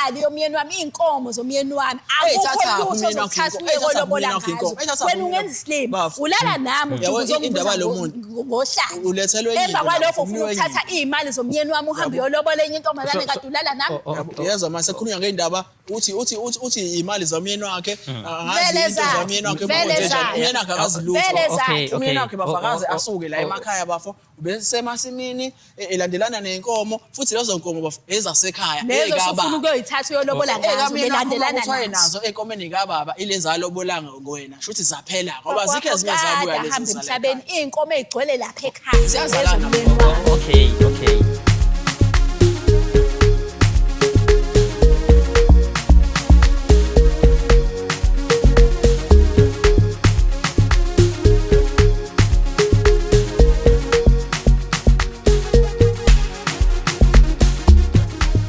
Imali yomyeni wami, iy'nkomo zomyeni wami. Akukho Eyithathaphi lutho umyeni wakho ozokuthatha inkomo? uye Eyithathaphi kolobola umyeni wakho ngazo. inkomo? Eyithathaphi Wena umyeni ungenza isilima. Bafo. Ulala nami Yabo, ujuke uzongibuza indaba lo muntu. ngohlanya. Ulethelwe enye Emva into kwalokho lapho, ufuna unikwe enye ukuthatha iy'mali zomyeni wami uhambe uyolobola enye intombazane kade ulala nami. Yezwa mase khulunywa ngendaba uthi uthi uthi uthi imali zomyeni wakhe angazi Vele into zakhe, zomyeni wakhe vele bakwenze njani. zakhe. Umyeni wakhe akazi lutho. Vele zakhe. Umyeni wakhe Oh, bafakaze oh, oh, asuke la oh. emakhaya bafo ubesemasimini elandelana nenkomo futhi lezo nkomo bafo ezasekhaya Lezo ekababa. usufuna ukuyoyithatha uyolobola ngazo Ekamyeni wakho uma belandelana kuthiwa nazo. nazo enkomeni kababa ilezi alobolanga ngowena shuthi zaphela ngoba zikho ezinye Kwakho zabuya kade lezi ahamba zala emhlabeni ekhaya. iy'nkomo ey'gcwele lapha ekhaya. Ziyazalana. Lezomyeni wami. Okay.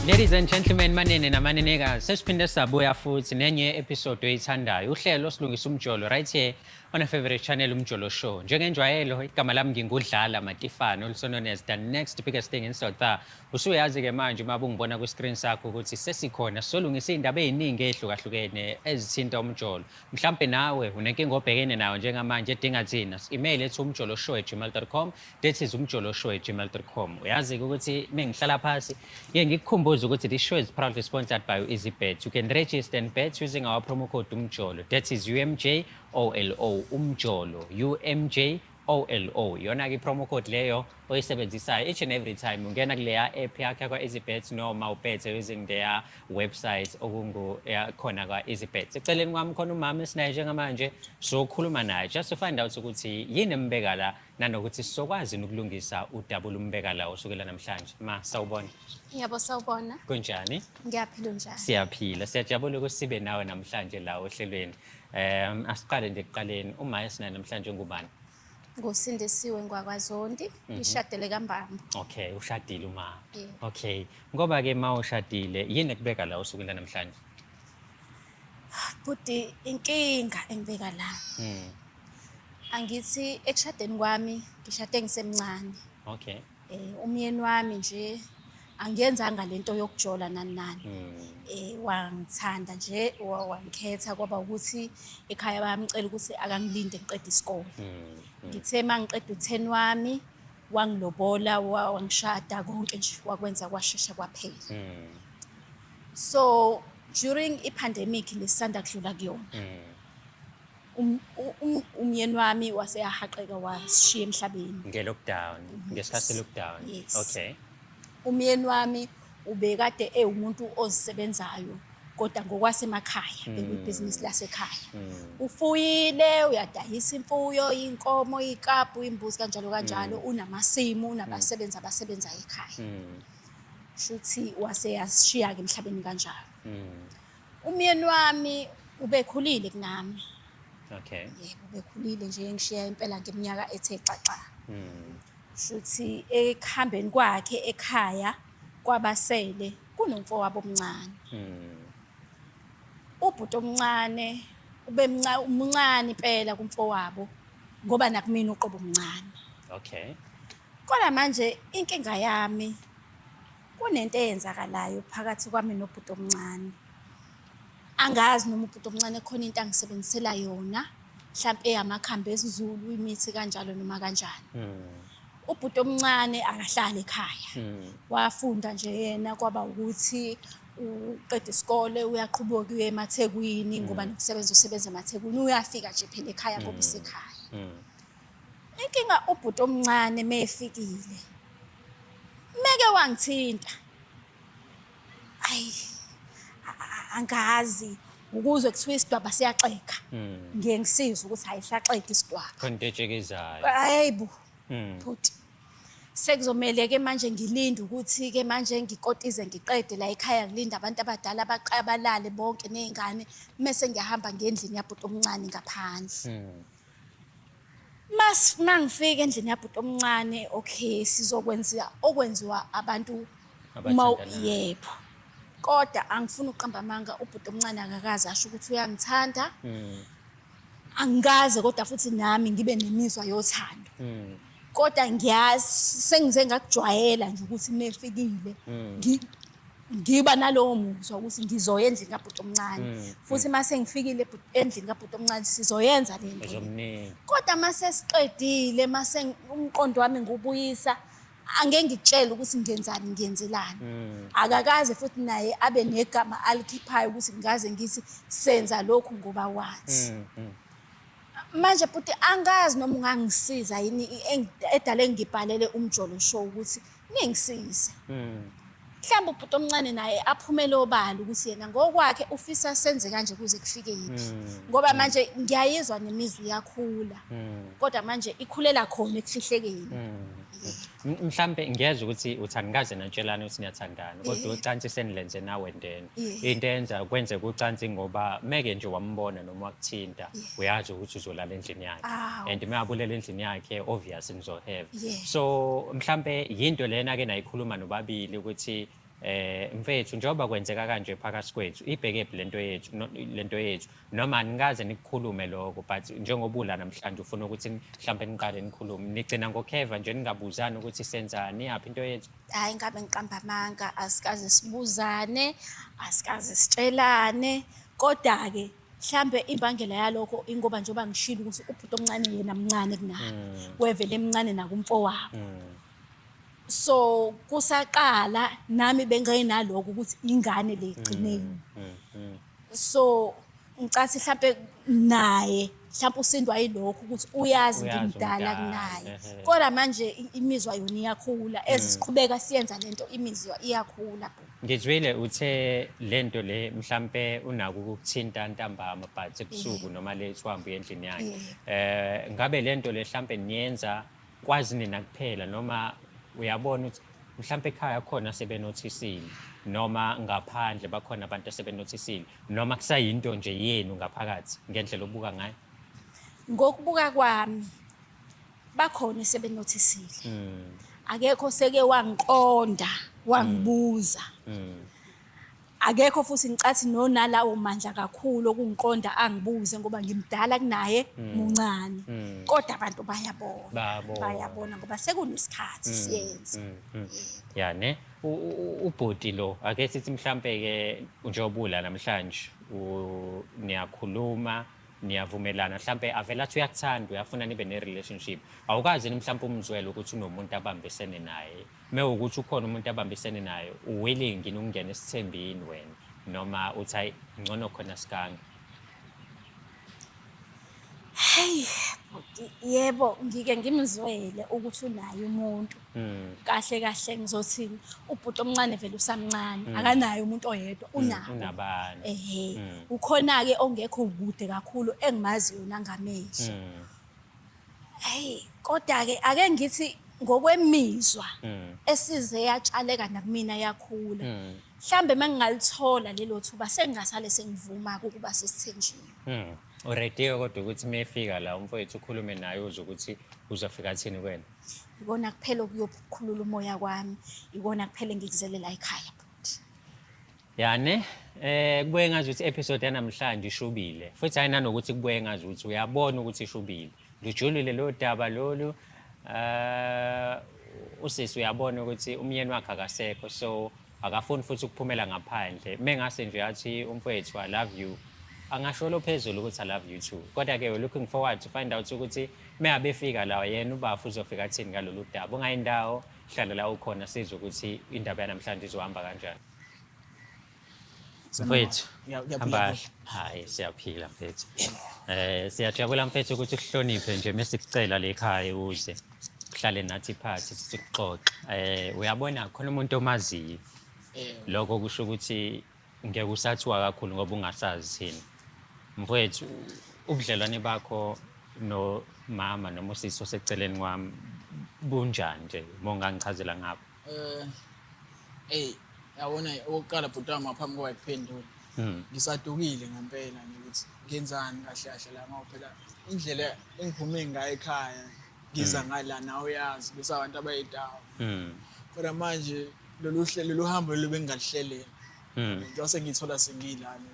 Ladies and gentlemen, manene namanenekazi, sesiphinde sabuya futhi nenye episode oyithandayo, uhlelo silungisa umjolo right here on a favorite channel Umjolo Show. Njengenjwayelo, igama lami ngingudlala Matifane, also known as the next biggest thing in South Africa. Usuyazi-ke manje uma bungibona kwi-screen sakho ukuthi sesikhona solungisa iy'ndaba ey'ningi ey'hlukahlukene ezithinta umjolo. Mhlampe nawe unenkinga obhekene nayo njengamanje edinga thina. Email ethi umjoloshow@gmail.com. That is umjoloshow@gmail.com. Uyazi-ke ukuthi mengihlala phasi ngike ngikukhumbuze ukuthi this show is proudly sponsored by EasyBet. You can register and bet using our promo code umjolo. That is UMJ OLO umjolo UMJ OLO iyona-ke i-promo code leyo oyisebenzisayo each and every time ungena kuleya app yakhe yakwa-EasyBet noma ubethe using their website okungu khona kwa-EasyBet. Eceleni kwami khona umama esinaye njengamanje sokhuluma naye just to find out ukuthi yini embeka la nanokuthi sizokwazi ukulungisa udaba olumbeka la osukela namhlanje. Ma, sawubona. Yebo, sawubona. Kunjani? Ngiyaphila unjani? Siyaphila, siyajabula ukuthi sibe nawe namhlanje la ohlelweni. Asiqale nje ekuqaleni, uma esinaye namhlanje ngubani? Ngusindisiwe ngwakwaZondi, ngishadele kaMbambo. Okay, ushadile uma. Yebo. Okay. Ngoba ke ma ushadile, yini ekubeka la osukwini namhlanje? Bhuti, inkinga engibeka la. Angithi ekushadeni kwami ngishade ngisemncane. Okay. Umyeni wami nje angiyenzanga lento yokujola nani nani. Wangithanda nje wangikhetha kwaba ukuthi ekhaya bayamcela ukuthi akangilinde ngiqede isikole. Ngithe mangiqeda u10 wami wangilobola wangishada konke nje wakwenza kwashesha kwaphela. So during i-pandemic lesisanda kudlula kuyona. Umyeni wami waseyahaqeka wasishiya emhlabeni. Nge-lockdown, ngesikhathi se-lockdown. Yes. Okay. Umyeni wami ubekade ewumuntu ozisebenzayo kodwa ngokwasemakhaya bekuyibhizinisi lasekhaya. Ufuyile, uyadayisa imfuyo, inkomo, ikapu, imbuzi kanjalo kanjalo, unamasimu, unabasebenzi abasebenzayo ekhaya. Shuthi waseyasishiya-ke emhlabeni kanjalo. Umyeni wami ubekhulile kunami. Okay. Yebo, ubekhulile nje ngishiya impela ngeminyaka ethe xaxa. Shuthi ekuhambeni kwakhe ekhaya kwabasele kunomfowabo omncane. Ubhuti omncane ubemncane impela kumfowabo ngoba nakumina uqobo omncane. Okay. Kodwa manje inkinga yami kunento eyenzakalayo phakathi kwami nobhuti omncane. Angazi noma ubhuti omncane khona into angisebenzisela yona, mhlampe eyamakhambi esiZulu, imithi kanjalo noma kanjani. Ubhuti omncane akahlali ekhaya. Wafunda nje yena kwaba ukuthi uqeda isikole uyaqhubeka uye emaThekwini ngoba nokusebenza usebenza emaThekwini uyafika nje phela ekhaya ngoba isekhaya. Inkinga ubhuti omncane mefikile meke wangithinta ayi angazi ukuzwe kuthiwa isidwaba siyaxega ngiye ngisizwe ukuthi hayi siyaxega isidwaba Khona into etshekezayo. hayi bo bhuti sekuzomele ke manje ngilinde ukuthi ke manje ngikotize ngiqede la ekhaya ngilinde abantu abadala abalale bonke nezingane mese ngiyahamba ngendlini yabhuti omncane ngaphandle. Mas mangifika endlini yabhuti omncane okay sizokwenza okwenziwa abantu uma Abathandanayo. yebo. Kodwa angifuni ukuqamba amanga ubhuti omncane akakaze asho ukuthi uyangithanda. Angikaze kodwa futhi nami ngibe nemizwa yothando. Kodwa ngiyazi sengize ngakujwayela nje ukuthi mefikile Ngiba nalowo muzwa ukuthi ngizoya endlini kabhuti omncane, futhi uma sengifikile endlini kabhuti omncane sizoyenza le nto le. Uzomnika. Kodwa uma sesiqedile, uma umqondo wami ngiwubuyisa, angeke ngikutshele ukuthi ngenzani, ngiyenzelani. Akakaze futhi naye abe negama alikhiphayo ukuthi ngingaze ngithi senza lokhu ngoba wathi. Manje bhuti, angazi noma ungangisiza yini, edale ngibhalele Umjolo Show ukuthi ningisize. Mhlawumbe ubhuti omncane naye aphumele obala ukuthi yena ngokwakhe ufisa senze kanje kuze kufike yiphi. Ngoba manje ngiyayizwa nemizwa iyakhula. Kodwa manje ikhulela khona ekufihlekeni. Mhlampe ngiyezwa ukuthi uthi anikaze natshelana ukuthi niyathandana, kodwa ucansi senilenze nawe and then. Into eyenza kwenzeka ucansi ngoba meke nje wambona noma wakuthinta, uyazi ukuthi uzolala endlini yakhe. Awu. And uma ubulela endlini yakhe, obvious nizoheva. So So mhlampe yinto lena ke nayikhuluma nobabili ukuthi mfethu, njengoba kwenzeka kanje phakathi kwethu, ibheke lento yethu, lento yethu, noma nikaze nikukhulume lokho, but njengoba ula namhlanje ufuna ukuthi mhlampe niqale nikhulume, nigcina ngokheva nje ningabuzani ukuthi senzani, iyaphi into yethu? Hayi, ngabe ngiqamba amanga, asikaze sibuzane, asikaze sitshelane. Kodwa-ke mhlambe imbangela yalokho ingoba njengoba ngishilo ukuthi ubhuti omncane yena mncane kunami, wevele emncane nakumfowabo. So kusaqala nami benginalokho ukuthi ingane le igcineni. So ngicathi mhlambe naye mhlambe usindwa yilokho ukuthi uyazi Uyazi ngimdala umdala, kunaye. Ehhe. Kodwa manje imizwa yona iyakhula, ezisiqhubeka siyenza lento imizwa iyakhula. Ngizwile uthe lento le mhlampe unako ukukuthinta ntambama, but ebusuku noma late uhambe uye endlini yakhe. Ngabe lento le mhlampe niyenza kwazi nina kuphela, noma uyabona ukuthi mhlampe ekhaya khona sebenothisile, noma ngaphandle bakhona abantu asebenothisile, noma kusayinto nje yenu ngaphakathi ngendlela obuka ngayo? Ngokubuka kwami bakhona esebenothisile. Akekho seke wangiqonda wangibuza. Akekho futhi ngicathi nonalawo mandla kakhulu okungiqonda angibuze ngoba ngimdala kunaye, muncane. Kodwa abantu bayabona. Bayabona. Bayabona ngoba sekunesikhathi siyenza. Ya ne, ubhuti lo, ake sithi mhlambe ke njengoba ula namhlanje niyakhuluma, niyavumelana, mhlambe avela athi uyakuthanda, uyafuna nibe ne relationship, awukazi yini mhlambe umzwelo ukuthi unomuntu abambisene naye? Mewukuthi ukhona umuntu abambisene naye, uwilling yini ukungena esithembini wena, noma uthi hayi, ngcono khona sigange? Hey bhuti, yebo, ngike ngimzwele ukuthi unaye umuntu. Kahle kahle ngizothini, ubhuti omncane vele usamncane, akanaye umuntu oyedwa, unabo. Unabantu. Ehhe, ukhona-ke ongekho kude kakhulu engimaziyo nangamehlo. Hey, kodwa-ke ake ngithi ngokwemizwa esize yatshaleka nakumina yakhula. Mhlambe mengingalithola lelo thuba sengingasale sengivuma ukuba sesithenjiwe. Uready kodwa ukuthi mefika la umfowethu ukhulume naye, uzwe ukuthi uzofika athini kuwena? Ikona kuphela okuyokhulula umoya kwami, ikona kuphela engikuzele la ekhaya bhuti. Yani, kubuye ngazi ukuthi episode yanamhlanje ishubile. Futhi hayi nanokuthi kubuye ngazi ukuthi uyabona ukuthi ishubile. Lujulile lo daba lolu. Usisi uyabona ukuthi umyeni wakhe akasekho, so akafuni futhi ukuphumela ngaphandle. Mengase nje athi umfowethu I love you, angasholo phezulu ukuthi I love you too. Kodwa ke we're looking forward to find out ukuthi meyabe efika la yena ubafu uzofika athini ngalolu daba. Ungayindawo, hlala la ukhona sizwe ukuthi indaba yanamhlanje izohamba kanjani. Mfethu, Ngiyaphila, hamba bhuti. kahle. Hayi, siyaphila mfethu. Siyajabula mfethu ukuthi uhloniphe nje mesikucela le ekhaya uze uhlale nathi phansi sikuxoxe. Uyabona khona umuntu omaziyo. Lokho kusho ukuthi ngeke usathiwa kakhulu ngoba ungasazi thina. Mfethu, ubudlelwane bakho nomama noma usisi oseceleni kwami bunjani nje, uma ungangichazela ngapho? Ey, yabona okokuqala bhuti wami, ngaphambi kokuba ngiphendule, ngisadukile ngempela nje ukuthi ngenzani kahle kahle la, ngoba phela indlela engiphume ngayo ekhaya ngiza ngala nawe uyazi bese abantu abayitawo. Kodwa manje lolu hlelo lolu hambo lolu bengingaluhlelela. Njengoba sengiyithola sengilana.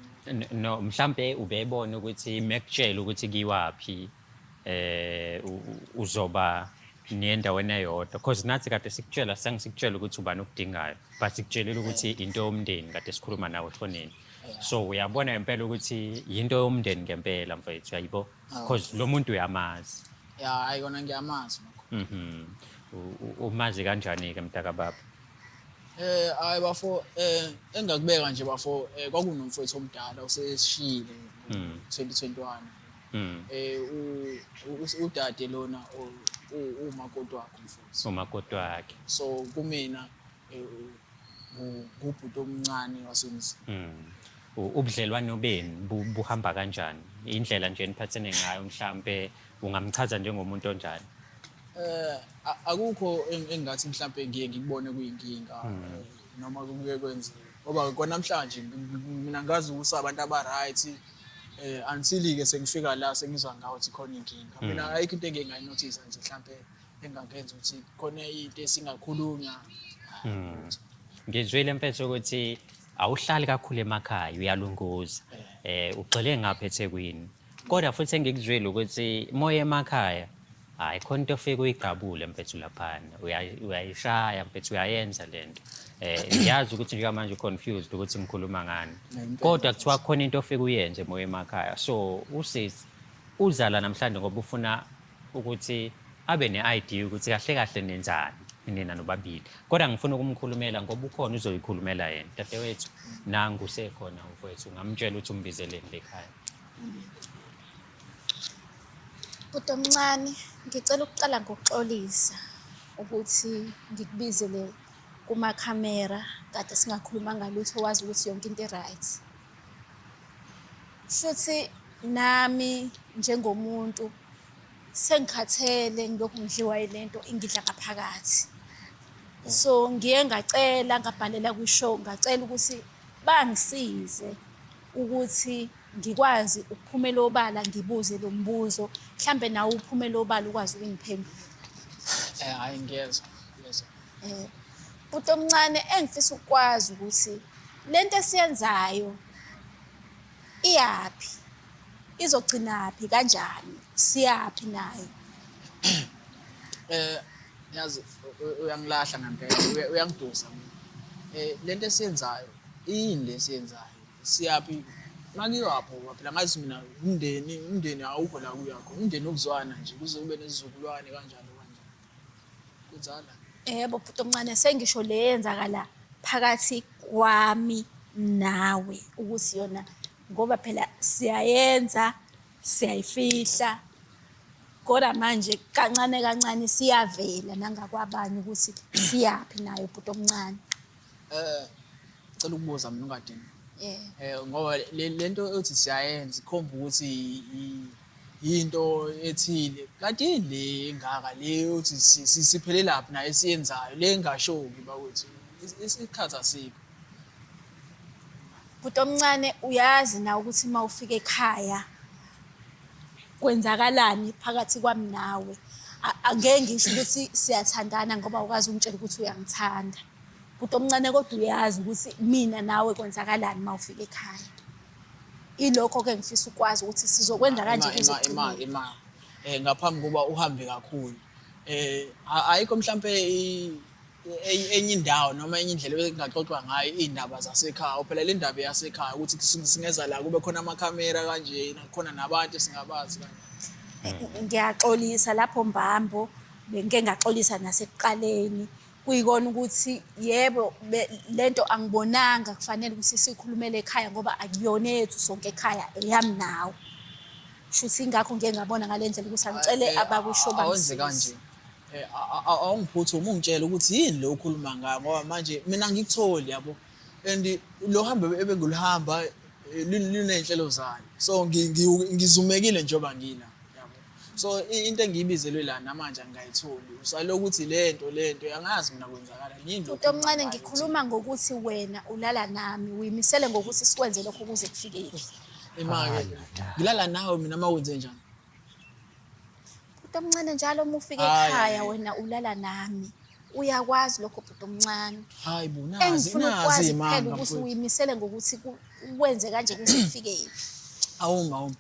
No, mhlambe ubebona ukuthi mekutshela ukuthi kiwaphi uzoba Niye endaweni eyodwa cause nathi kade sikutshela sangisikutshela ukuthi ubani okudingayo but sikutshelile ukuthi into yomndeni kade sikhuluma nawe efonini. So uyabona ngempela ukuthi yinto yomndeni ngempela mfethu yayibo cause lo muntu uyamazi. Ya hayi kona ngiyamazi lokho. Umazi kanjani-ke mntakababa? Hayi bafo, engakubeka nje bafo, kwakunomfowethu omdala osesishiyile ngo-2021. Udade lona umakoti wakhe umfowethu. Umakoti wakhe. So kumina ngubhuti omncane wasemzini. Ubudlelwano benu buhamba kanjani? Indlela nje eniphathene ngayo mhlampe ungamchaza njengomuntu onjani? Akukho engathi mhlampe ngiye ngikubone kuyinkinga noma kuke kwenzeke. Ngoba kwanamhlanje mina ngazi ukuthi abantu aba-right until-ke sengifika la sengizwa ngawo ukuthi khona inkinga. Mina ayikho into engike ngayinothisa nje mhlampe engangenza ukuthi khona into esingakhulunywa. Ngizwile mfethu ukuthi awuhlali kakhulu emakhaya, uyalunguza. Ugxile ngapha eThekwini. Kodwa futhi engikuzwile ukuthi moya emakhaya hayi khona into ofike uyigqabule mfethu laphana. Uyayishaya mfethu, uyayenza lento. Ngiyazi ukuthi njengamanje u-confused ukuthi ngikhuluma ngani. Kodwa kuthiwa khona into ofike uyenze moya emakhaya. So usisi uzala namhlanje ngoba ufuna ukuthi abe ne-idea ukuthi kahle kahle nenzani nina nobabili. Kodwa ngifuna ukumkhulumela ngoba ukhona uzoyikhulumela yena. Dadewethu, nangu usekhona mfowethu, ungamtshela ukuthi umbizeleni lekhaya. Bhuti omncane, ngicela ukuqala ngokuxolisa ukuthi ngikubizele kumakhamera kade singakhulumanga lutho wazi ukuthi yonke into i-right. Futhi nami njengomuntu sengikhathele ngilokhu ngidliwa yilento ingidla ngaphakathi. So ngiye ngacela ngabhalela kwi-show ngacela ukuthi bangisize ukuthi ngikwazi ukuphumela obala ngibuze lo mbuzo, mhlambe nawe uphumele obala ukwazi ukungiphendula. Hhayi ngiyezwa, ngiyezwa. Bhuti omncane, engifisa ukukwazi ukuthi lento esiyenzayo iyaphi, izogcinaphi, kanjani, siyaphi nayo? Yazi uyangilahla ngempela, uyangidusa mina. Lento esiyenzayo, yini le esiyenzayo? Siyaphi? Makuyiwaphi ngoba phela ngazi mina umndeni, umndeni awukho la kuya khona. Umndeni ukuzwana nje kuze kube nesizukulwane kanjalo kanjalo. Kwenzakala. Yebo bhuti omncane, sengisho le yenzakala phakathi kwami nawe ukuthi yona ngoba phela siyayenza siyayifihla kodwa manje kancane kancane siyavela nangakwabanye ukuthi siyaphi nayo bhuti omncane. Ngicela ukubuza mina ungadini. Ngoba lento othi siyayenza ikhomba ukuthi into ethile. Kanti yini le engaka le othi siphelelaphi nayo esiyenzayo le engashoki bakwethu. Isikhathi asikho. Bhuti omncane, uyazi nawe ukuthi uma ufika ekhaya kwenzakalani phakathi kwami nawe. Angeke ngisho ukuthi siyathandana ngoba awukaze ungitshele ukuthi uyangithanda. Bhuti omncane, kodwa uyazi ukuthi mina nawe kwenzakalani uma ufika ekhaya. Ilokho-ke ngifisa ukwazi ukuthi sizokwenza kanje kuze kugcine. Ima. Ngaphambi kokuba uhambe kakhulu. Ayikho mhlampe enye indawo noma enye indlela engaxoxwa ngayo iy'ndaba zasekhaya. Phela le ndaba yasekhaya ukuthi singeza la kube khona amakhamera kanje, khona nabantu esingabazi kanje. Ngiyaxolisa lapho Mbambo, bengike ngaxolisa nasekuqaleni. Kuyikona ukuthi yebo lento angibonanga kufanele ukuthi sikhulumele ekhaya ngoba akuyona eyethu sonke ekhaya, eyami nawe. Shuthi ingakho ngike ngabona ngale ndlela ukuthi angicele abakusho Awenze bangisize. kanje. Awungiphuthumi ungitshele ukuthi yini le okhuluma ngayo ngoba manje mina angikutholi yabo. And lo hambo ebenguluhamba luney'nhlelo zayo. So ngizumekile njengoba ngila yabo. So into engiyibizelwe la namanje angikayitholi. Usaloku uthi lento lento angazi mina kwenzakala yini Bhuti omncane, ngikhuluma ngokuthi wena ulala nami, uyimisele ngokuthi sikwenze lokho kuze kufikephi. Ima-ke ngilala nawe mina uma wenze njani? Bhuti omncane, njalo uma ufika Hhayi. ekhaya wena ulala nami. Uyakwazi lokho bhuti omncane. Hayi bo, nazi Engifuna nazi ukukwazi kuphela iy'manga ukuthi mfowethu. uyimisele ngokuthi wenze kanje kuze kufikephi. Awuma awuma.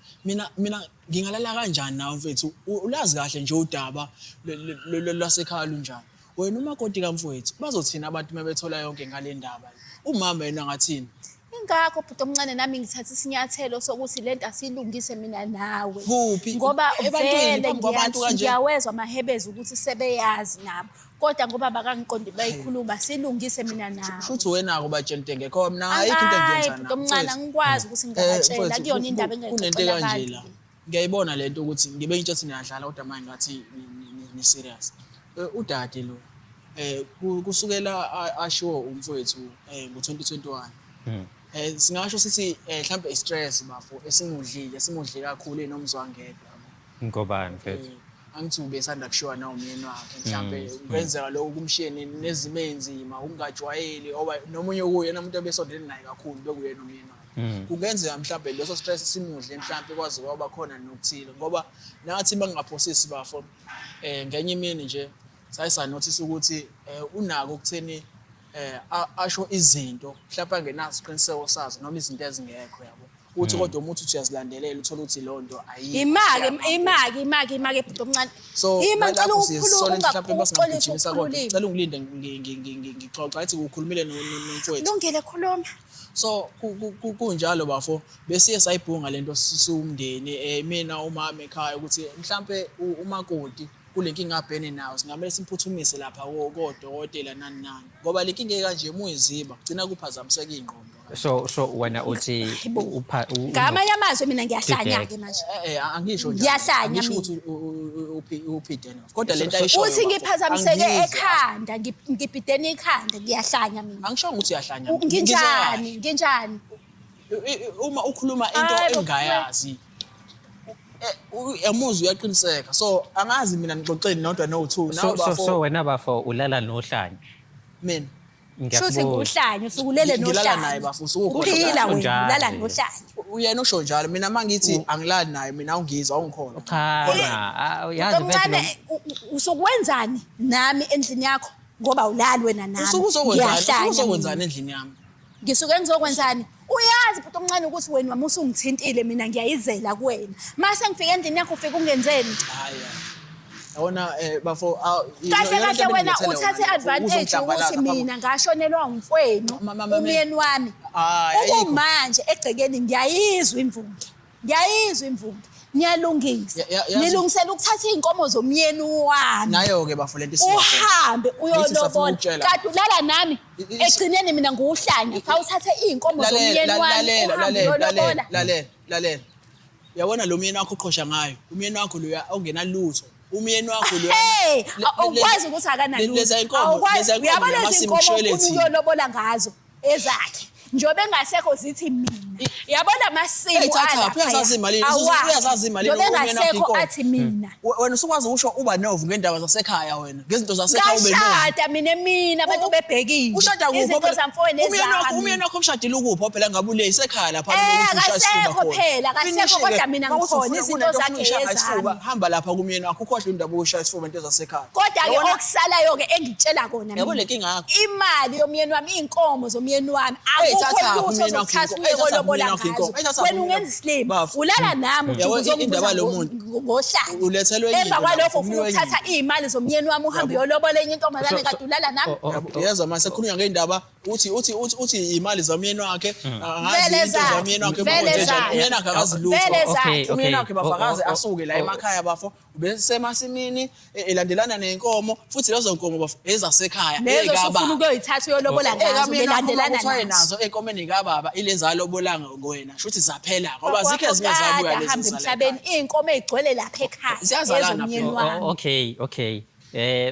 Mina ngingalala kanjani nawe mfethu? Ulazi kahle nje udaba lwasekhaya lunjani. Wena umakoti kamfowethu bazothini abantu uma bethola yonke ngale ndaba? Umama yena angathini? Ingakho bhuti omncane nami ngithatha isinyathelo sokuthi lento asiyilungise mina nawe. Kuphi? Ngoba Ebantwini, vele phambi kwabantu kanje? ngiyawezwa amahebezi ukuthi sebeyazi nabo. Kodwa ngoba bakangiqondi bayikhuluma silungise mina nawe. Shuthi wena-ke ubatshela into engekho mina ayikho into Hayi engiyenza bhuti omncane nawe. angikwazi ukuthi ngingabatshela Mfowethu, kuyona indaba kunento engayixoxela ekanje abantu. la. Ngiyayibona le nto ukuthi ngibe into ethi niyadlala kodwa manje ngathi ni-serious. Udade lo kusukela ashiwo umfowethu ngo-2021. Singasho sithi mhlambe i-stress bafo esimudlile, simudle kakhulu enomzwangedwa yabo. Ngobani mfethu? Angithi ubesanda kushiwa nawumyeni wakhe mhlambe kungenzeka lokho kumshiye nezimo ey'nzima ukungajwayeli oba nomunye kuyena umuntu ebesondelene naye kakhulu bekuyena umyeni wakhe. Kungenzeka mhlambe leso stress simudle mhlambe kwaze kwaba khona nokuthile ngoba nathi bangaphosisi bafo ngenye imini nje saye sanothisa ukuthi unako ukutheni asho izinto mhlawumbe angenaso isiqiniseko sazo noma izinto ezingekho yabo. Uthi kodwa uma uthi uyazilandelela uthole ukuthi leyo nto ayikho. Imake imake imake imake bhuti omncane. So Ima ngicela nalapho siye ukukhuluma sisole mhlawumbe ungaxolisi basingamgijimisa kodwa ukukhululima. ngicela ungilinde ngixoxa athi ukhulumile nomfowethu. Lungile khuluma. So kunjalo bafo besiye sayibhunga lento siwumndeni mina umama ekhaya ukuthi mhlambe umakoti kule nkinga abhene nayo singamele simphuthumise lapha kodokotela nani nani ngoba le nkinga ekanje uma uyiziba kugcina kuphazamiseka ingqondo. So wena uthi Hayibo. upha Ngamanye amazwi mina ngiyahlanya-ke manje. Angisho njalo. Ngiyahlanya Angisho mina. ukuthi uphidene kodwa lento ayishoyo Uthi bafo, ngiphazamiseke angiyizwa. ekhanda, ngibhidene ikhanda, ngiyahlanya mina. Angishongo ukuthi uyahlanya. Nginjani? Nginjani? Uma ukhuluma into Hayi bo, engayazi yamuzwa uyaqiniseka. So angazi mina nixoxeni nodwa no two So so so wena bafo ulala nohlanya. Mina Shuthi Ngiyakubuza. nguhlanya usukulele Ngilala nohlanya. naye bafo, usukukhona Uphila wena Unjani? ulala nohlanya. Uyena usho njalo mina mangithi angilali naye mina awungizwa awungikhona. Cha, yazi mfethu Omncane usukwenzani nami endlini yakho ngoba ulali wena nami. Usuke uzokwenzani? Usuke Ngiyahlanya uzokwenzani mina. endlini yami? Ngisuke ngizokwenzani? Uyazi bhuti omncane ukuthi wena wami usungithintile mina ngiyayizela kuwena. Mase ngifika endlini yakho ufika ungenzeni? Hayi. Yabona bafo Kahle kahle wena uthathe i-advantage ukuthi mina ngashonelwa umfwenu umyeni wami. Hayi, ayikho. Okumanje egcekeni ngiyayizwa imvunge. Ngiyayizwa imvunge. Niyalungisa. Nilungisela ukuthatha iy'nkomo zomyeni wami. Nayo-ke bafo lento isiya khona. Uhambe Ngithi safuna uyolobola. ukutshela. Kade ulala nami. Egcineni mina nguwuhlanya. Cha uthathe iy'nkomo zomyeni wami uhambe uyolobola. Lalela, lalela. Uyabona lo myeni wakho oqhosha ngayo, umyeni wakho loya ongenalutho. Umyeni wakho loya. Hey, awukwazi ukuthi akanalutho. Leza inkomo, Awukwazi. leza inkomo Uyabona lezi namasimu nkomo kushwele ufuna thina. ukuyolobola ngazo ezakhe. Njengoba engasekho zithi mina. Uyabona amasimu Hey, thatha, alaphaya, uyazazi imali, awakhe. uyazazi imali, Njengoba umyeni wakho engasekho inkomo. athi mina. Wena usukwazi ukusho uba novu ngendaba zasekhaya wena, ngezinto zasekhaya ube novu. Ngashada mina abantu bebhekile. Ushada kuphi? Izinto Phela? zamfowenu Umyeni wakho, ezami. umyeni wakho umshadile ukuphi? Phela ngabe ule isekhaya lapha ukuthi ushaya isifuba Akasekho khona. phela, akasekho Finish-ke. kodwa mina Uma kuthi ngikhona, ufuna izinto kunento ofuna zakhe uyishaya isifuba, ezami. hamba lapha kumyeni wakho ukhohlwe indaba yokushaya isifuba into zasekhaya. Kodwa-ke Yabona- okusalayo-ke engikutshela kona Yabo mina, le nkinga yakho. imali yomyeni wami, iy'nkomo zomyeni wami, Hey, akukho thatha lutho umyeni wakho ozokuthatha inkomo. uye Hey, thatha kolobola umyeni wakho inkomo. ngazo. Hey, thatha Wena umyeni ungenza wakho. isilima, Bafo. ulala nami Yabo, uthi indaba uzongibuza lo muntu. ngohlanya. Ulethelwe enye Emva into kwalokho lapho, ufuna unikwe enye ukuthatha iy'mali zomyeni wami uhambe uyolobola enye intombazane So- so- kade ulala nami. Oh, oh, Yabo, Yezwa mase khulunywa ngendaba uthi imali zomyeni wakhe angazi Vele into zakhe, zomyeni wakhe vele bakwenze njani. zakhe. Umyeni wakhe akazi lutho. Vele Okay, zakhe. okay. Umyeni wakhe bafakaze Oh, oh, oh, asuke la oh. emakhaya bafo ubesemasimini elandelana nenkomo futhi lezo nkomo bafo ezasekhaya Lezo ekababa. usufuna ukuyoyithatha uyolobola ngazo, Ekamyeni wakho uma belandelana kuthiwa nazo. nazo enkomeni kababa ilezi alobolanga ngowena shuthi zaphela ngoba zikho ezinye Kade zabuya lezi ahambe zala emhlabeni ekhaya. iy'nkomo ey'gcwele lapha ekhaya Ziyazalana ezomyeni phela. wami. Oh, okay, okay.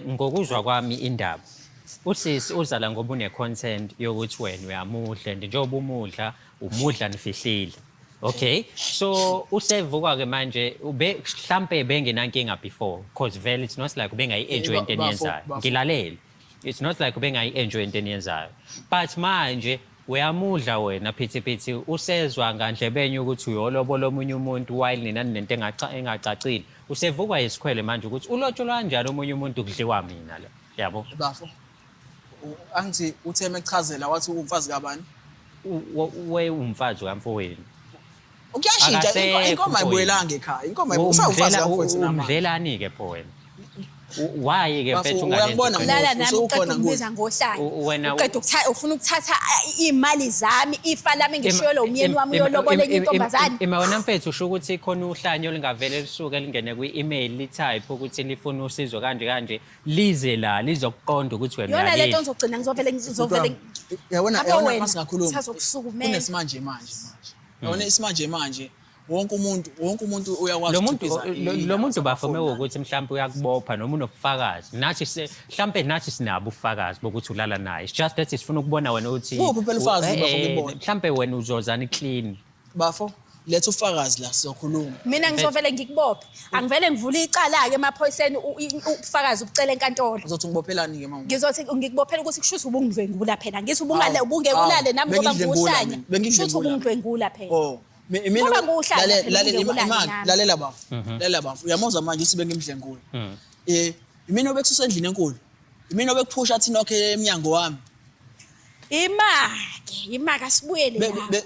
Ngokuzwa kwami indaba. Usisi uzala ngoba une content yokuthi wena uyamudla and njengoba umudla, umudla nifihlile. Okay? So usevuka ke manje ube mhlambe bengenankinga before because vele it's not like ubengayi enjoy into Bafo, eniyenzayo. bafo. Ngilalele. It's not like ubengayi enjoy into eniyenzayo. But manje uyamudla wena phithiphithi usezwa ngandlebenye ukuthi uyolobola omunye umuntu while nina ninento engacacile. Usevukwa isikhwele manje ukuthi ulotsholwa kanjani omunye umuntu kudliwa mina la. Yabo? Bafo. Angithi uthe mechazela wathi umfazi kabani? We umfazi kamfowenu. Kuyashintsha Akasekho inkomo ayibuyelanga ekhaya. Inkomo usawumfazi kamfowethu namanje. Umdlelani-ke pho wena? Why-ke Bafo, mfethu ungalenzi uyangibona iqiniso? Lala nami uqeda Usukhona ungibiza ngohlanya. Wena- Uqeda ufuna ukuthatha iy'mali zami, ifa lami ngishiyelwe umyeni wami uyolobola enye intombazane. Ima wena mfethu usho ukuthi khona uhlanya olungavele lisuke lingene kwi-email li-type ukuthi lifuna usizo kanje kanje lize la lizokuqonda ukuthi wena Yona lento uyalidla. ngizogcina ngizovele ngizovele Yabona Yabo yabona wena, masingakhuluma. usazokusukumela. Kunesimanje manje manje. Yabona isimanje manje wonke umuntu wonke umuntu uyakwazi Lo muntu ukukhiphiza lo muntu bafome amafoni. ukuthi mhlawumbe uyakubopha noma unobufakazi. Nathi mhlawumbe nathi sinabo ubufakazi bokuthi ulala naye. It's just that sifuna ukubona wena ukuthi Buphi phela ubufakazi bafo ngibone? Mhlawumbe wena uzozani clean. Bafo letha ufakazi la sizokhuluma. Mina ngizovele ngikubophe. Angivele ngivule icala-ke emaphoyiseni ubufakazi ubucela enkantolo. Uzothi ngibophelani ke mama? Ngizothi ngikubophela ukuthi kusho ukuthi ubungidlwengula phela. Ngithi ubungale Hawu, ubungeke hawu, ulale nami ngoba bengidlwengula ngiwuhlanya. mina, bengidlwengula. Kusho ukuthi ubungidlwengula phela. Oh, mina Ngoba ngiwuhlanya phela, ubungeke ulale nami. Lalela bafo. Lalela bafo. Uyamuzwa manje uthi bengimdlwengula. Imina obekususa endlini enkulu. Imina obekuphusha athi nokhe emnyango wami. Imake, imake asibuyele lapho.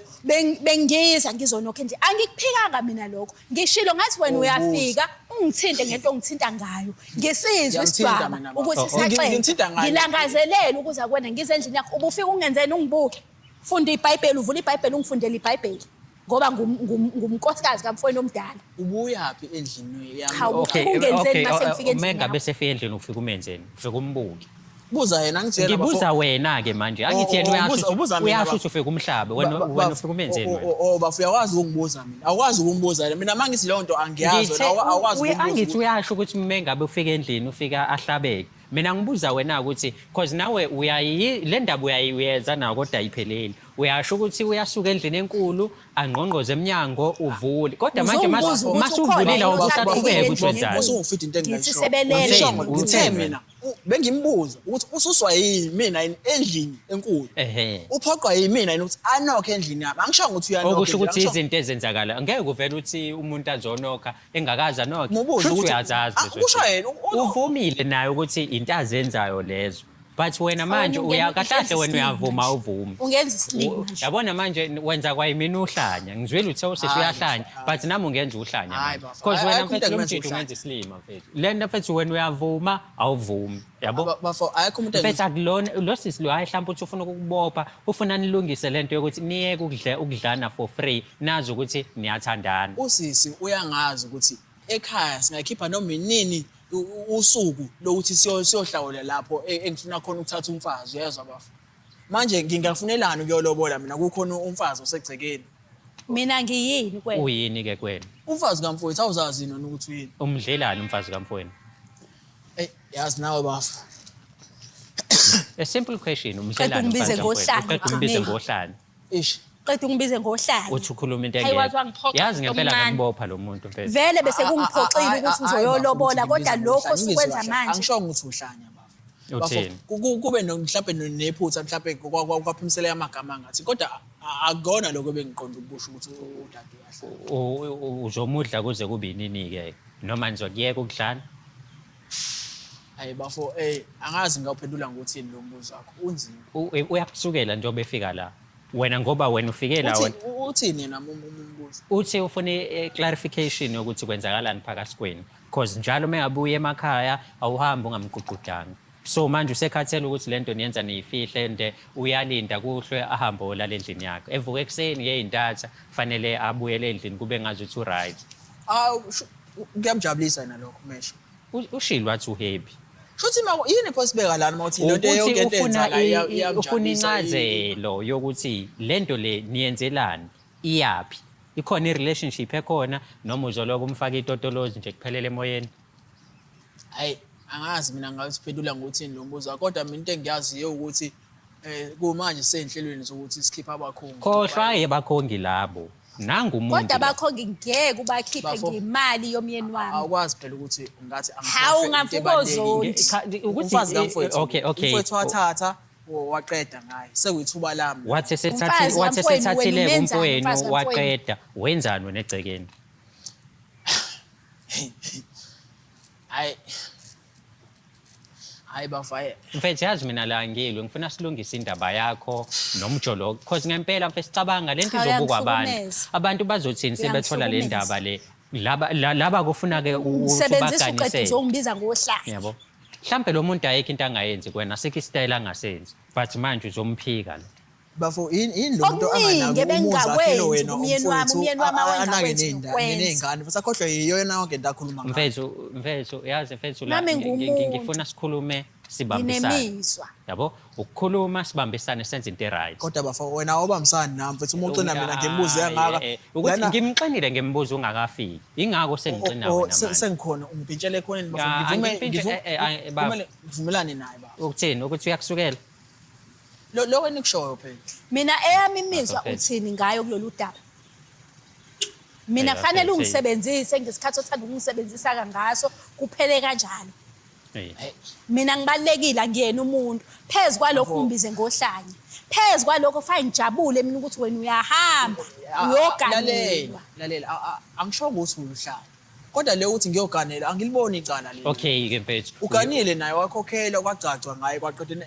Bengiza ngizonokho nje. Angikuphikanga mina lokho. Ngishilo ngathi wena Ubuza. uyafika ungithinte ngento ongithinta ngayo. Ngisizwe Ngiyamthinta isidwaba mina baba. ukuthi Oh, oh. saxele. Ngimthinta ngayo. Ngilangazelele ukuza kuwena ngize endlini yakho. Ubufika ungenzeni ungibuke. Funda iBhayibheli, uvula iBhayibheli ungifundele iBhayibheli. Ngoba ngumnkosikazi kamfowenu omdala. Ubuyaphi endlini yami? Cha, Okay, ungenzeni okay, mase ngifika endlini mengabe yakho? sefika endlini ufika umenzeni, ufika umbuke. Buza yena angithi yena Ngibuza bafo. wena-ke manje, angithi yena Oh, oh, uyasho ubuza mina uyasho bafo. ukuthi ufika umhlabe, wena wena ufika umenzeni Oh, wena. oh, oh, bafo uyakwazi ukungibuza mina. Awukwazi ukungibuza yena. Mina mangithi leyo nto angiyazi Ngithe wena awukwazi angithi ukungibuza. uyasho ukuthi mengabe ufika endlini ufika ahlabeke. Mina ngibuza wena ukuthi cause nawe uyayi le ndaba uyayiyenza nawo kodwa ayipheleli. Uyasho ukuthi uyasuka endlini enkulu angqongqoze emnyango uvule. Kodwa manje Uzongibuza ukuthi mase ukhona uvulile yini awusaqhubeka ohlabekile ukuthi endlini wenzani. enkulu. Usungufida into Ngithi engingayisho. sebelele. Ngishongo, Utheni? ngithe Utheni mina bengimbuza ukuthi ususwa yini mina yini endlini enkulu. Ehhe. Uphoqwa yimina yini ukuthi anokhe endlini yami. Angishongo ukuthi uyanokha. Okusho ukuthi endlini, izinto ezenzakala ngeke kuvele ukuthi umuntu azonokha engakaze anokhe. Mubuze Shuthi ukuthi- uyazazi Ah, lezo kusho zinto. yena, Uvumile naye ukuthi into azenzayo lezo. But wena manje Awena uya ungena kahle kahle wena isilima uyavuma nje. awuvumi. Ungenza isilima nje. Yabona manje wenza kwayimina uhlanya. Ngizwile uthe usisi Hayi, uyahlanya bafo, but nami ungenza uhlanya. Hayi, manje. bafo. Because Hayi, wena ayikho mfethu umuntu lo engimenza mjita uhlanya. ungenza isilima mfethu. Lento mfethu wena uyavuma awuvumi. Yabo? Bafo ayikho umuntu Mfethu akulona lo sisi lo hayi mhlawumbe uthi ufuna ukukubopha ufuna nilungise lento yokuthi niyeke ukudla ukudlana for free nazi ukuthi niyathandana. Usisi uyangazi ukuthi ekhaya singakhipha noma inini usuku lokuthi siyohlawula lapho engifuna khona ukuthatha umfazi uyezwa bafo. Manje ngingafunelani ukuyolobola mina kukhona umfazi osegcekeni. Mina ngiyini kuwena? Uyini ke kuwena? Umfazi kamfowethu awuzazi yini wena ukuthi uyini? Umdlelani umfazi kamfowenu? Ey yazi nawe bafo. A simple question, umdlelani Qeda ungibize umfazi kamfowenu? ngohlanya, Uqeda umbize Gcumeni. ngohlanya. Ish. Qeda ungibize ngohlanya. Uthi ukhuluma into Hayi, engekho. waze wangiphoxa Yazi ngempela omncane. ngakubopha lo muntu mfethu. Vele bese kungiphoxile ukuthi uzoyolobola kodwa lokho osukwenza manje. Angishongo ukuthi uhlanya bafo. Bafo, Uthini? kube mhlawumbe nephutha mhlawumbe kwaphimisela amagama ngathi kodwa akukona lokho ebengiqonda ukusho ukuthi udade uyahlanya. Uzomudla kuze kube yinini ke noma nizokuyeka ukudlana? Hayi bafo, angazi ngawuphendula ngokuthini lo mbuzo wakho, unzima. Uyakusukela njengoba efika la. Wena ngoba wena ufike la wena. Uthini yena umbuzo? Uthi ufuna i-clarification yokuthi kwenzakalani phakathi kwenu. Because njalo uma engabuya emakhaya awuhambi ungamququdanga. So manje usekhathele ukuthi lento niyenza niyifihle and uyalinda kuhlwe ahambe olala endlini yakhe. Evuka ekuseni ngey'ntatha fanele abuyele endlini kube ngazuthi u-right. Kuyamjabulisa yena lokho mesho. Ushilo wathi uhappy. Shuthi ma yini pho sibeka lana mawuthi lento Ukuthi yonke into eyenzakalayo ufuna iyamjabulisa, incazelo yokuthi lento le niyenzelani iyaphi? Ikhona i-relationship ekhona noma uzoloku umfaka itotolozi nje kuphelele emoyeni? Hayi, angazi mina ngawusiphendula ngokuthini lo mbuzo kodwa mina into engiyaziyo ukuthi kumanje sisenhlelweni zokuthi sikhiphe abakhongi. Khohlwa abakhongi labo. Nangu umuntu. Kodwa abakhongi ngeke ubakhiphe Bafo. ngemali yomyeni wami. Awukwazi phela ukuthi ungathi Hawu, angikhohlwe into ungavuka ebalulekile. uzondi. Cha, ukuthi Umfazi kamfowethu. Okay, okay. Umfowethu wathatha waqeda ngaye. Sekuyithuba lami. Wathi Umfazi kamfowenu, wena esethathile umenzani umfowenu umfazi kamfowenu? waqeda, wenzani wena egcekeni? Hayi. Hayi bafo. Mfethu, yazi mina la ngilwe, ngifuna silungise indaba yakho nomjolo, cause ngempela mfethu cabanga lento Cha, izobukwa abantu. uyangihlukumeza. Abantu bazothini sebethola le Uyangihlukumeza. ndaba le? Laba kufuna ke Usebenzisa uqeda ubaganisele. uzongibiza ngohlanya. Yabo. Mhlambe lo muntu ayikho into angayenzi kuwena, asikho isitayela angasenzi. But manje uzomphika lo. Bafo, yini lo muntu Okuningi anganaki umuzi akhele ebengingakwenzi wena kumyeni wami, umfowethu, umyeni wami anake awengakwenzi nokwenza. ney'ngane futhi akhohlwe yiyona yonke into akhuluma ngayo. Mfethu, yazi mfethu la Nami ngumuntu. ngifuna sikhulume sibambisane. Nginemizwa. Yabo? Ukukhuluma sibambisane senze into e-right. Kodwa bafo, wena awubambisani nami mfethu, uma uxina mina ngemibuzo yangaka. Ukuthi Lana- ngimxinile ngembuzo ungakafiki. Ingakho sengixina wena manje. Sengikhona ungipintshele ekhoneni bafo, Ya, ngivume angipintshi- baba. ngivumelane naye bafo. Ukuthini? Ukuthi uyakusukela? Lo wena ikushoyo phela. Mina eyami imizwa Bafethu. uthini ngayo kulolu daba? Mina Hey, fanele bafethu. ungisebenzise ngesikhathi othanda ukungisebenzisa ngaso, kuphele kanjalo. Hey. Mina ngibalulekile, angiyena umuntu. Phezu kwalokho ungibize ngohlanya. Phezu kwalokho fanele ngijabule mina ukuthi wena uyahamba Lalela, uyoganelwa. lalela, angisho ukuthi uluhlanya. Kodwa le uthi ngiyoganela, angiliboni icala leli. Okay ke mfethu. Uganile naye wakhokhelwa, kwagcagcwa ngaye, kwaqedwa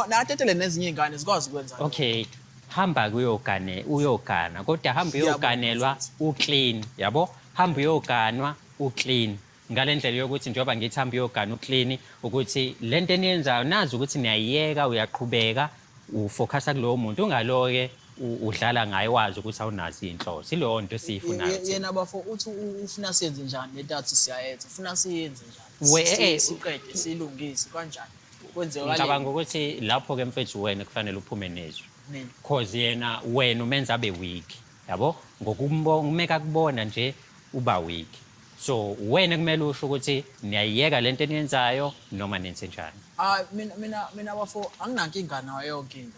natetele nezinye iy'ngane zikwazi ukwenza lokho. Okay. Hamba kuyogane, uyogana, kodwa hamba Ngiyabonga, uyoganelwa mfethu. uclean, yabo? Hamba uyoganwa uclean. Ngale ndlela yokuthi njengoba ngithi hamba uyogana uclean, ukuthi lento eniyenzayo nazi ukuthi niyayiyeka, uyaqhubeka ufocusa kulowo muntu, ungaloke udlala ngaye wazi ukuthi awunazo iy'nhloso. Ileyo nto esiyifunayo thina. Yena bafo uthi ufuna siyenze njani lento athi siyayenza, ufuna siyenze njani? Siqede siyilungise kanjani? Kwenzeka Ngicabanga ukuthi lapho-ke mfethu wena kufanele uphume nezwi. Mina. Cause yena wena umenza abe weak, yabo? Ngokumeka kubona nje uba weak. So wena kumele usho ukuthi niyayiyeka lento eniyenzayo noma nenze njani. Hayi, mina bafo anginankinga nayo yonke into.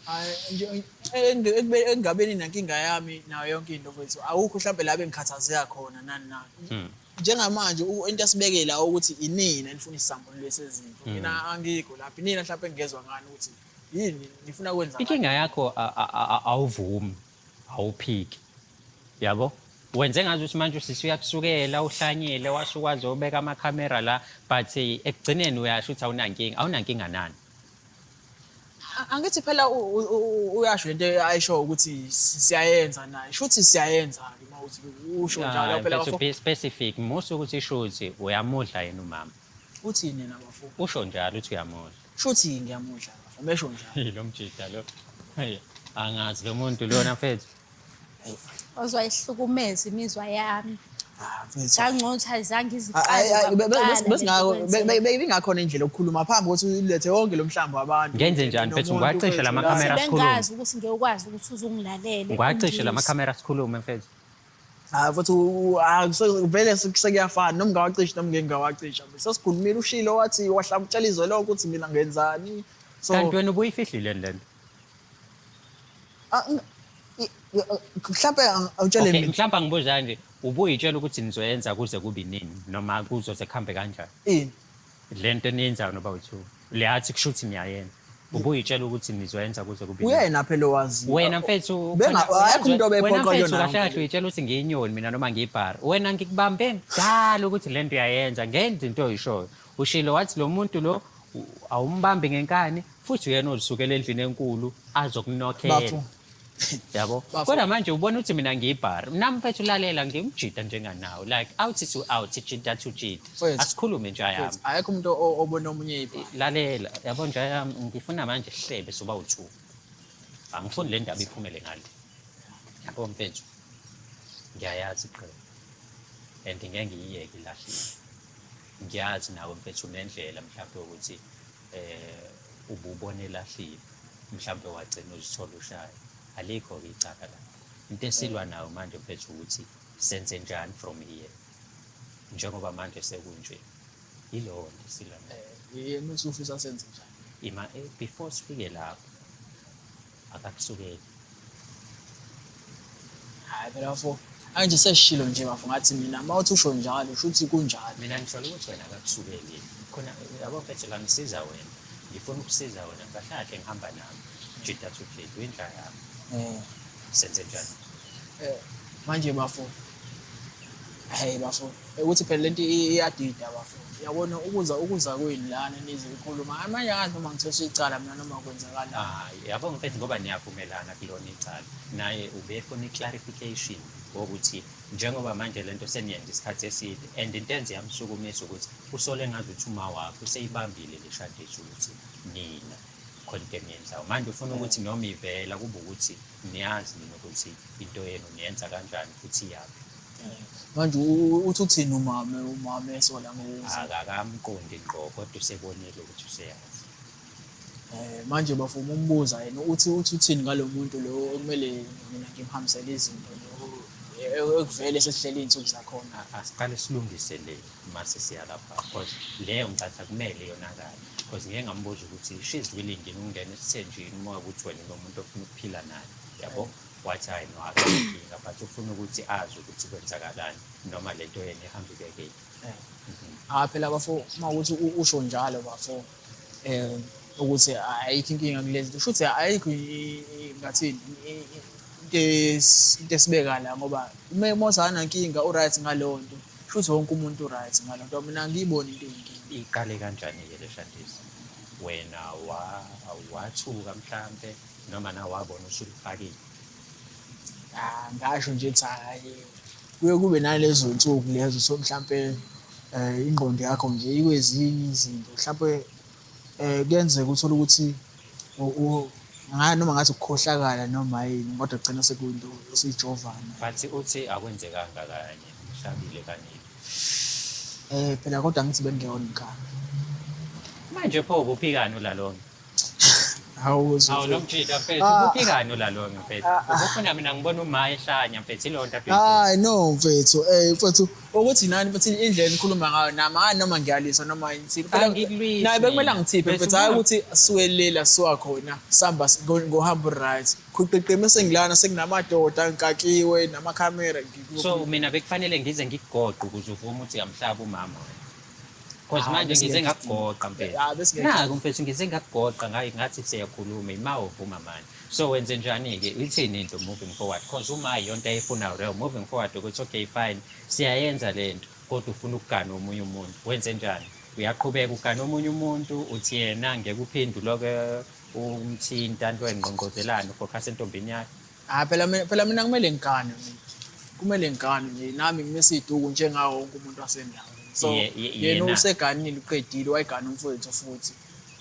Hayi nje engabeni nankinga yami nayo yonke into mfethu. Awukho mhlambe la bengikhathazeka khona nani nani. Njengamanje into esibeke la ukuthi inina enifuna isisambulo sezinto. Mina angikho lapha. Inina mhlambe engezwa ngani ukuthi yini nifuna kwenza. Inkinga yakho awuvumi, awuphiki. Yabo? Wenze ngazi ukuthi manje usisi uyakusukela, uhlanyile, washo ukwazi ubeka amakhamera la, but ekugcineni uyasho ukuthi awunankinga, awunankinga nani? Angithi phela uyasho lento ayisho ukuthi siyayenza naye. Shuthi siyayenza-ke uma uthi usho njalo phela Mfethu, bafo. be specific, musa ukuthi shuthi uyamudla yena umama. Uthini yena bafo? Usho njalo uthi uyamudla. Shuthi ngiyamudla bafo, mesho njalo. Lo mjida lo. Hey, angazi lo muntu lona mfethu. Ozwayihlukumeza imizwa yami. Ah, mfethu. Kangcono ukuthi ayizange Ayi, ayi, iziqale. Bengingakakhona indlela yokukhuluma phambi kokuthi ulethe wonke lo mhlambi wabantu. Ngenze njani mfethu? Nomuntu Ngiwacishe la mfethu, makhamera sikhulume. Bengazi ukuthi ngiyokwazi ukuthi uzungilalele. Ngiwacishe la makhamera sikhulume mfethu. Ah, mfethu, vele sekuyafana noma ngingawacisha noma ngeke ngingawacisha. Sesikhulumile ushilo wathi wahlamba izwe lonke ukuthi mina ngenzani. So Kanti wena ubuyifihlile le nto? Mhlambe awutshele Okay, mina. mhlawumbe angibuza nje, ubuyitshela ukuthi nizoyenza kuze kube nini noma kuzoze kuhambe kanjani? Ini? Le nto eniyenzayo noba u-two. Le athi kusho ukuthi niyayenza. Ubuyitshela ukuthi nizoyenza kuze kube nini? Uyena phela owaziyo. Wena mfethu, Akekho umuntu wena obephoqa mfethu kuyona kahle yonke kahle uyitshela ukuthi ngiyinyoni mina noma ngiyibhara. Wena ngikubambe kudala ukuthi le nto uyayenza ngenza into oyishoyo. Ushilo wathi lo muntu lo awumbambi ngenkani futhi uyena ozisukela endlini enkulu azokunokhela. Bafo. Yabo. Bafo. Kodwa manje ubona ukuthi mina ngiyibhara. Nami mfethu lalela ngimjida njenganawe. Like out to out, jida to jida. Mfethu. Asikhulume nje ayami. Mfethu, akekho umuntu obona omunye ibhara. Lalela, yabo nje ayami ngifuna manje sihlebe soba u2. Angifuni le ndaba iphumele ngale. Yabo mfethu. Ngiyayazi iqembu. And ngeke ngiyiyeke ilahlile. Ngiyazi nawe mfethu unendlela mhlawumbe ukuthi ububone elahlile. Mhlawumbe wagcina uzithola ushaya. Alikho-ke icala la. Into esilwa nayo manje mfethu ukuthi senze njani from here. Njengoba manje sekunje. Yilowo nto esilwa nayo. Yena uthi ufisa senze njani? Ima, before sifike lapho akakusukeli. Hayi phela bafo, anje sesishilo nje bafo ngathi mina uma uthi usho njalo usho ukuthi kunjalo. Mina ngijwayele ukuthi wena akakusukeli. Khona yabo mfethu la ngisiza wena. Ngifuna ukusiza wena kahle kahle ngihamba nami. Jida to jida uyindla yami. Senze njani? Manje bafo. Hey bafo, ukuthi phela lento iyadida bafo. Yabona ukuza kwenu lana nizoyikhuluma. Manje angazi noma ngithweswa icala mina noma kwenzakalani. Hayi, yabo mfethu ngoba niyavumelana kulona icala. Naye ubefuna i-clarification ngokuthi njengoba manje lento seniyenza isikhathi eside and into enze yamsukumisa ukuthi usole ngazuthi uma wakho useyibambile le shandithi ukuthi nina khona into eniyenzayo. Manje ufuna ukuthi noma ivela kube ukuthi niyazi nina ukuthi into yenu niyenza kanjani futhi iyaphi. Manje uthi uthini umama esola ngokuthi Akakamqondi ngqo kodwa usebonile ukuthi useyazi. Manje bafo uma umbuza yena uthi uthini ngalo muntu lo okumele mina ngimhambisele izinto lo ekuvele sesihleli iy'nsuku zakhona. Asiqale silungise le mase siya lapha because leyo ngicatha kumele yonakale because ngike ngambuza ukuthi she's willing yini ukungena esithenjini uma ukuthi wena unomuntu ofuna ukuphila naye, yabo? Wathi hhayi no, akanankinga but ufuna ukuthi azi ukuthi kwenzakalani noma le nto yena ihamba ibekephi. Ah phela bafo uma ukuthi usho njalo bafo ukuthi ayikho inkinga kulezi zinto, shuthi ayikho ngathini into esibeka la ngoba uma uthi akanankinga u-right ngaleyo nto, shuthi wonke umuntu u-right ngaleyo nto. Mina angiyiboni into eyinkinga. Iqale kanjani-ke le shandisi? Wena wathuka mhlampe noma nawe wabona usulifakile? Ah, ngasho nje ukuthi hhayi kuye kube nalezo nsuku lezo so mhlampe ingqondo yakho nje ikwezinye izinto mhlampe kuyenzeka uthole ukuthi noma ngathi ukukhohlakala noma yini kodwa kugcina sekuyinto esiyijovana. But uthi akwenzekanga kanye, umhlabile kaningi. Phela kodwa angithi bengingeyona inkabi. Manje pho ubuphikani ulalonke? Hawu Hawu lo mjita mfethu, ubuphikani ulalonke mfethu? Ubufuna mina ngibona uma ehlanya mfethu ileyo nto aphi. Hayi no mfethu, mfethu ukuthi nani mfethu indlela enikhuluma ngayo nami hayi noma ngiyalisa noma yini. Phela Angikulwisi naye bekumele mina. angithiphe Mfethu, mfethu, hayi uma- ukuthi asuke lela suka khona sihamba ngohambo right. Khuqiqime sengilana sekunamadoda ngikakiwe namakhamera. So mina bekufanele ngize ngikugoqe ukuze uvume ukuthi uyamhlaba umama wena. Because Ah, manje bese ngize ngiyakudinga. ngakugoqa mfethu. Ah, bese ngiyakudinga. Naku mfethu ngize ngakugoqa ngayi ngathi siyakhuluma ima uvuma manje. So wenze njani-ke ithini into moving forward? Because uma iyonto ayifunayo leyo moving forward ukuthi okay fine siyayenza le nto kodwa ufuna ukugana omunye umuntu. Wenze njani? Uyaqhubeka ugana omunye umuntu uthi yena ngeke uphinde uloke umthinta nto engqongqozelana ufocus entombini yakhe. Ah phela mina kumele ngigane mina. Kumele ngigane nje nami ngimise iduku njengawo wonke umuntu wasendaweni. So yena useganile uqedile wayigana umfowethu futhi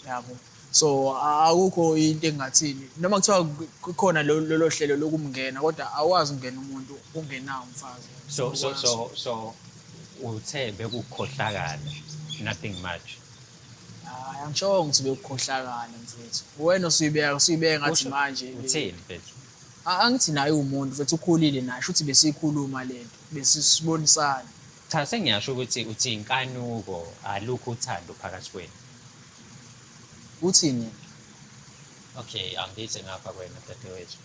yabo. So akukho into engathini noma kuthiwa kukhona lolo hlelo lokumngena kodwa awazi ukungena umuntu ungenawo umfazi. So uthe bekukhohlakala nothing much. Hayi angishongo ukuthi bekukhohlakala mfethu. Wena usuyibeka ngathi manje. Utheni mfethu? Angithi naye umuntu mfethu ukhulile naye shuthi besikhuluma lento besisibonisana. Cha sengiyasho ukuthi uthi inkanuko alukho uthando phakathi kwenu. Uthini? Okay, angithi ngapha kwena dadewethu.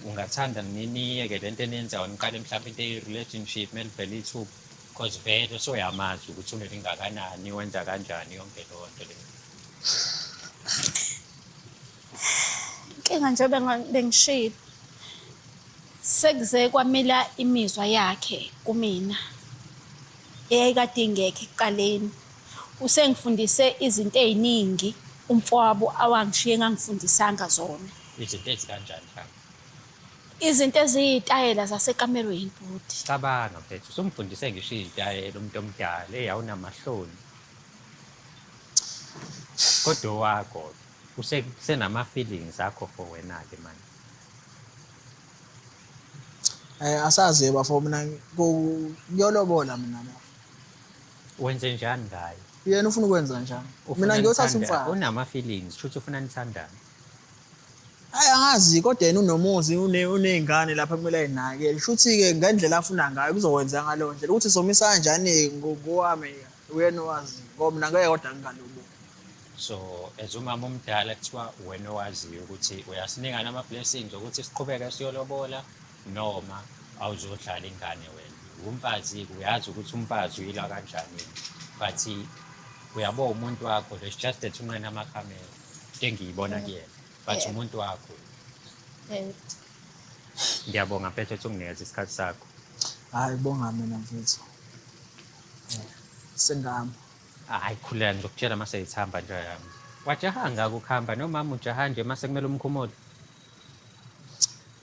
Ungathanda niyeke lento eniyenzayo niqale mhlawumbe into eyi-relationship melivele ithuba because vele soyamazi ukuthi unelingakanani wenza kanjani yonke leyo nto leyo. Inkinga nje bengishilo sekuze kwamila imizwa yakhe kumina eyayikade ingekho ekuqaleni. Usengifundise izinto ey'ningi umfowabo awangishiye engangifundisanga zona. Izinto ezikanjani mhlawumbe? Izinto eziyitayela zasekamerweni bhuti. Cabanga mfethu, usumfundise ngisho iy'tayela umuntu omdala, eyi awunamahloni. Kodwa owakho usenama-feelings akho for wena-ke manje. Asazi bafo mina ngiyolobola mina bafo. Wenze njani ngaye? Yena ufuna ukwenza njani? Mina ngiyothatha umfazi. Unama-feelings, shuthi ufuna nithandane. Hayi angazi kodwa yena unomuzi uney'ngane lapha kumele ayinakekele. Shuthi-ke ngendlela afuna ngayo kuzokwenza ngaleyo ndlela. Ukuthi somisa kanjani ngowami uyena owaziyo ngoba mina ngeke kodwa ngingaloboli. So as umama omdala kuthiwa wena owaziyo ukuthi uyasinika nama-blessings ukuthi siqhubeke siyolobola noma awuzodlala ingane wena. Umfazi-ke uyazi ukuthi umfazi uyilwa kanjani. But uyabo umuntu wakho it's just that unqena amakhamera into engiyibona kuyena. But umuntu wakho. Ngiyabonga mfethu ukuthi unginikeze isikhathi sakho. Hhayi bonga mina mfethu. Sengihamba. Hayi khuleka ngizokutshela mase ithamba nje yami. Wajaha ngaka ukuhamba nomama ujaha nje mase kumele umkhumule.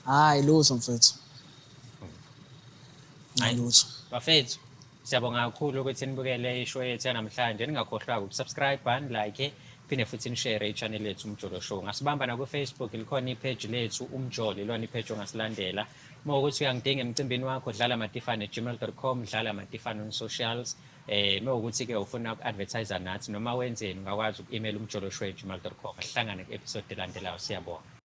Hhayi lutho mfethu. Hhayi lutho. Bafethu, siyabonga kakhulu ukuthi nibukele ishow yethu yanamhlanje. Ningakhohlwa ukusubscribe, like, phinde futhi nishare i-channel yethu Umjolo Show. Ngasibamba naku-Facebook likhona ipage lethu Umjolo, ilona ipage ongasilandela. Uma ukuthi uyangidinga emcimbini wakho, dlala matifane@gmail.com, dlala matifane on socials. Uma ukuthi ke ufuna uku-advertise nathi noma wenzeni ungakwazi uku-email umjoloshow@gmail.com. Sihlangane ku-episode elandelayo. Siyabonga.